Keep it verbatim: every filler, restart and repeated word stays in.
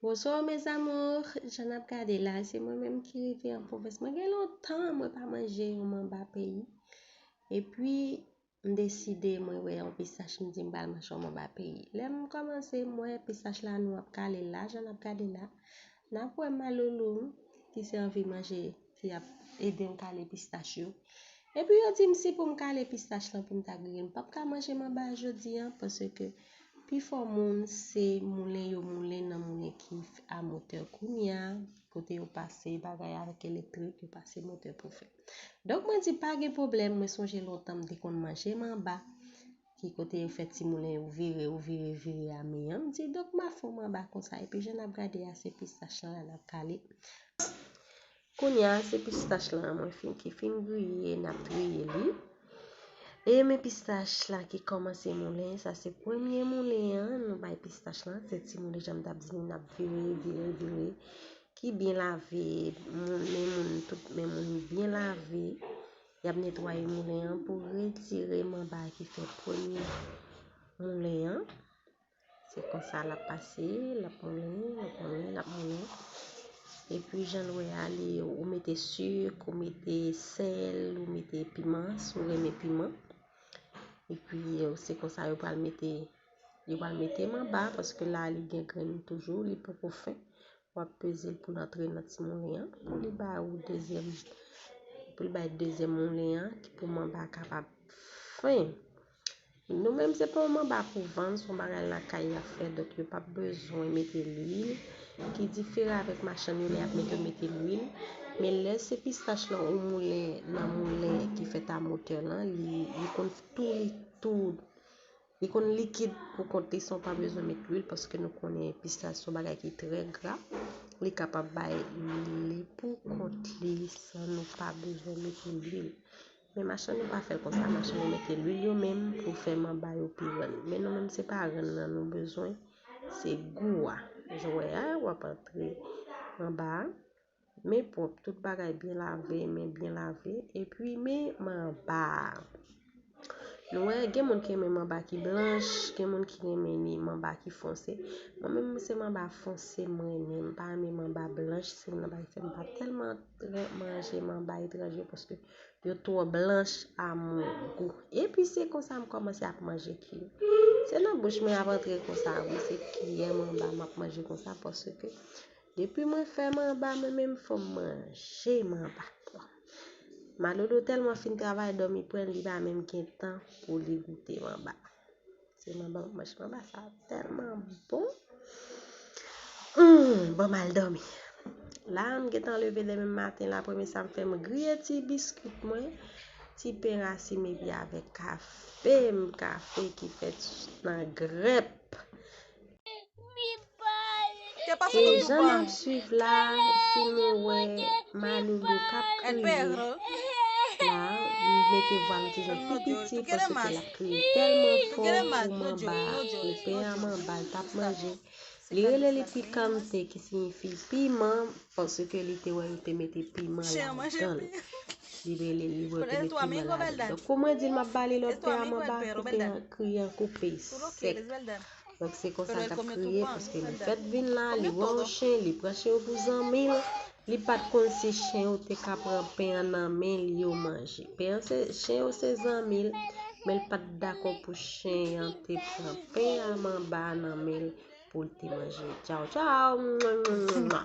Bonsoir mes amours, jan n ap gade la, se mwen menm ki rive an pwovens. Mwen gen lontan mwen pa manje yon manba peyi. Epi, m deside mwen wè yon pistach, m di m pral manje yon manba peyi. Lè m kòmanse, m wè pistach la nou ap kale la, jan n ap gade la. N ap wè maloulou ki se anvi manje ki ap ede m kale pistach yo. Epi yo di m si pou m kale pistach lan pou m ta griye l, m p ap ka manje manba a jodi a, paske pifò moun se moulen yo moulen nan moulen ki a motè kounye a, kote yo pase bagay avèk elektrik, yo pase motè pou fè. Donk mwen di pa gen pwoblèm, mwen sonje lontan m te konn manje manba, ki kote yo fè ti moulen yo vire, yo vire, vire a men an. M di, donk m a fè yon manba konsa. Epi jan n ap gade a, se pistach lan la n ap kale. Kounye a, se pistach lan mwen fin, ki fin griye, n ap triye li. E men pistach la ki kòmanse moulen, sa se premye moulen an, nou bay pistach lan, se ti moulen jan m t ap di nou, n ap vire, vire, vire, ki byen lave, moun, men moun, tout men moun byen lave. Y ap netwaye moulen an pou retire manba ki fè premye moulen an. Se konsa l ap pase, l ap moulen, l ap moulen, l ap moulen. Epi jan nou wè a, li, ou mete sik, ou mete sèl, ou mete piman, si w renmen piman. Epi, se konsa yo pral mete, yo pral mete manba, paske la, li gen grenn toujou, li poko fen. W ap peze l pou l antre nan ti moulen an, pou li ba ou dezyèm, pou li bay dezyèm moulen an, ki pou manba kapab fen. Nou menm, se pa yon manba pou vann, se yon bagay lakay y ap fè, donk yo p ap bezwen mete lwil, ki diferan avèk machann yo lè y ap mete, yo mete lwil. Men lè se pistach lan ou moulen nan moulen ki fèt a motè lan, li, li konn tou, li tou, li konn likid pou kont li san w pa bezwen met lwil, paske nou konnen pistach se yon bagay ki trè gra, li kapab bay li pou kont li san nou pa bezwen mete lwil. Men machann yo pa fè l konsa, machann yo mete lwil yo menm pou fè manba yo pi rann. Men nou menm se pa rann nan nou bezwen, se gou a. Jan w wè a, w ap antre anba a. Men pwòp, tout bagay byen lave, men byen lave. Epi men manba a. Nou wè, gen moun ki renmen manba ki blanch, gen moun ki renmen ni manba ki fonse. Mwen menm, se manba fonse mwen renmen. M pa renmen manba blanch, se youn nan bagay ki fè m pa tèlman manje manba etranje, paske yo twò blanch a mon gou. Epi se konsa m kòmanse ap manje kiyè. Se nan bouch mwen ap antre konsa, wi, se kiyè manba m ap manje konsa, paske depi mwen fè manba, mwen menm fò m manje manba. Malodo tèlman fin travay, dòmi pran l, li pa menm gen tan pou li goute manba. Se manba m ap manje, manba sa tèlman bon. Hum, bon, m al dòmi. La, m gentan leve demen maten la, premye sa m fè, m griye ti biskit mwen, ti pen rasin, epi avèk kafe m, kafe ki fèt nan grèp. E jan n ap swiv la, si nou wè Maloulou k ap kriye, la, m mete vwa m ti jan pi piti, paske l ap kriye tèlman fò pou manba, pou pen a manba l t ap manje. Li rele li pikante, ki siyifi piman, paske li te wè yo te mete piman ladan l. Li rele, li wè yo te met piman ladan l. Donk, kou mwen di l m ap ba li lòt pen a manba, ki pen an kriye, koupe sèk. Donk, se konsa l t ap kriye, paske li fèt vin la, li wè yon chen, li pran chen yo pou zanmi l. Li pa t konn si chen yo te ka pran pen an nan men l, yo manje. Pen an se, chen yo se zanmi l, men l pa t dakò pou chen an te pran pen a manba a nan men l pou l te manje. Tchaw, tchaw! Mwa, mwa, mwa, mwa.